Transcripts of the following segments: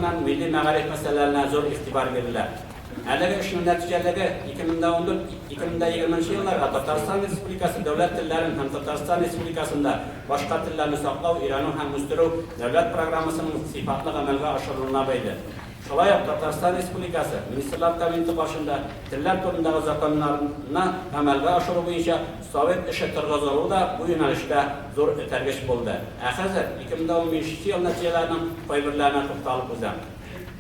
Милли мәгариф мәсьәләләренә зур игътибар бирелә. Әлеге эшнең нәтиҗәлеге 2014-2020 елларга Татарстан Республикасы дәүләт телләрен һәм Татарстан Республикасында башка телләрне саклау, өйрәнү һәм үстерү дәүләт программасының сыйфатлы гамәлгә ашырылуына бәйле. Шулай ук Татарстан Республикасы Министрлар Кабинеты каршында Телләр турындагы законнарны гамәлгә ашыру буенча Совет эше торгызылу да бу юнәлештә зур этәргеч булды. Ә хәзер 2015 нче ел нәтиҗәләренең кайберләренә тукталып узам.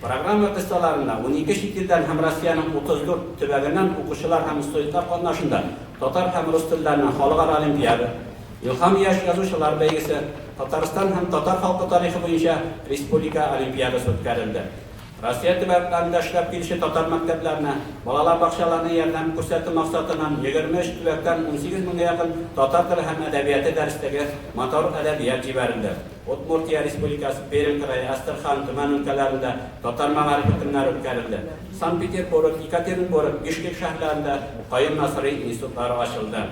Программа кысаларында 12 чит илдән һәм Россиянең 34 төбәгеннән укучылар һәм студентлар катнашында татар һәм рус телләреннән халыкара олимпиада, Илһам яшь язучылар бәйгесе, Татарстан һәм татар халкы тарихы буенча республика олимпиадасы үткәрелде. Россия төбәкләрендә эшләп килүче татар мәктәпләренә, балалар бакчаларына ярдәм күрсәтү максатыннан 23 төбәктән 18 меңгә якын татар теле һәм әдәбияты дәреслеге Матур әдәбият җибәрелде. Удмуртия Республикасы, Пермь крае, Әстерхан, Төмән өлкәләрендә татар мәгарифе көннәре үткәрелде. Санкт-Петербург, Екатеринбург, Бишкек шәһәрләрендә Каюм Насыйри институтлары ачылды.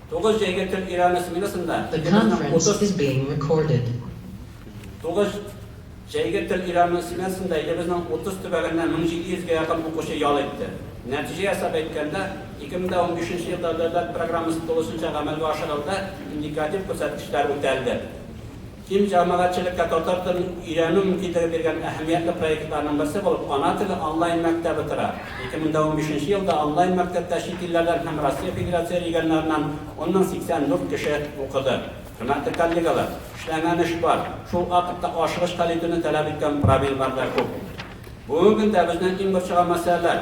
Тугыз җәйге тел өйрәнү сменасында The илебезнең conference 30 is being recorded. Тугыз җәйге тел өйрәнү сменасында илебезнең 30 төбәгеннән 1700 гә якын укучы ял итте. Нәтиҗә ясап әйткәндә, 2015 нче елда дәүләт программасы тулысынча гамәлгә ашырылды, индикатив күрсәткечләр үтәлде. Киң җәмәгатьчелеккә татар телен өйрәнү мөмкинлеге биргән әһәмиятле проектларның берсе булып Ана теле онлайн-мәктәбе тора. 2015 нче елда онлайн-мәктәптә чит илләрдән һәм Россия Федерация регионнарыннан 10 084 кеше укыды. Хөрмәтле коллегалар, эшләнгән эш бар, шул вакытта ашыгыч хәл итүне таләп иткән проблемалар да күп. Бүгенге көндә безне иң борчыган мәсьәләләр,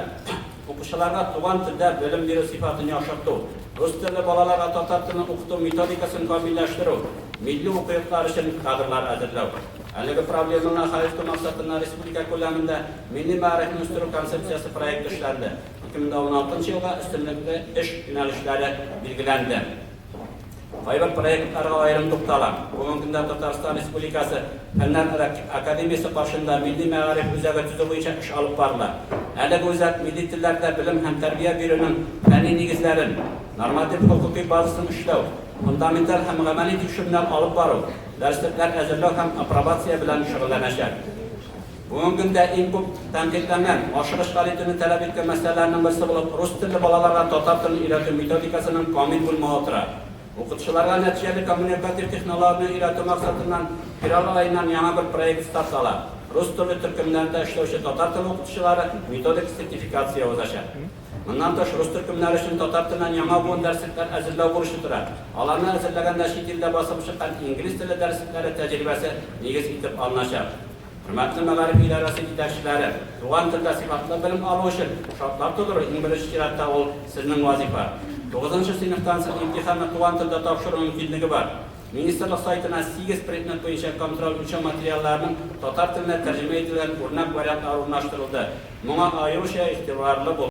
укучыларга туган телдә белем бирү сыйфатын яхшырту, рус телле балаларга татар телен укыту методикасын камилләштерү, милли уку йортлары өчен кадрлар әзерләү. Әлеге проблеманы хәл итү максатыннан республика күләмендә Милли мәгарифне үстерү концепциясе проекты эшләнде, 2016 елга өстенлекле эш юнәлешләре билгеләнде. Кайбер проектларга аерым тукталам. Бүгенге көндә Татарстан Республикасы Фәннәр академиясе каршында Милли мәгариф үзәге төзү буенча эш алып барыла. Әлеге үзәк милли телләрдә белем һәм тәрбия бирүнең фәнни нигезләрен, норматив-хокукый базасын эшләү, фундаменталь һәм гамәли тикшерүләр алып бару, дәреслекләр әзерләү һәм апробация белән шөгыльләнәчәк. Бүгенге көндә иң күп тәнкыйтьләнгән, ашыгыч хәл итүне таләп иткән мәсьәләләрнең берсе булып рус телле балаларга татар телен өйрәтү методикасының камил булмавы тора. Укытучыларга нәтиҗәле коммуникатив технологияләрне өйрәтү максатыннан февраль аеннан яңа бер проект старт ала, рус телле төркемнәрендә эшләүче татар теле укытучылары методик сертификация узачак. Моннан тыш, рус төркемнәре өчен татар теленнән яңа буын дәреслекләр әзерләү бурычы тора. Аларны әзерләгәндә чит илдә басылып чыккан инглиз теле дәреслекләре тәҗрибәсе нигез итеп алыначак. Хөрмәтле мәгариф идарәсе җитәкчеләре, туган телдә сыйфатлы белем алу өчен шартлар тудыру, иң беренче чиратта, ул сезнең вазифа. Тугызынчы сыйныфтан соң имтиханны туган телдә тапшыру мөмкинлеге бар. Министрлык сайтына сигез предмет буенча контроль үлчәү материалларының татар теленә тәрҗемә ителгән үрнәк вариантлары урнаштырылды. Моңа аеруча игътибарлы булыгыз.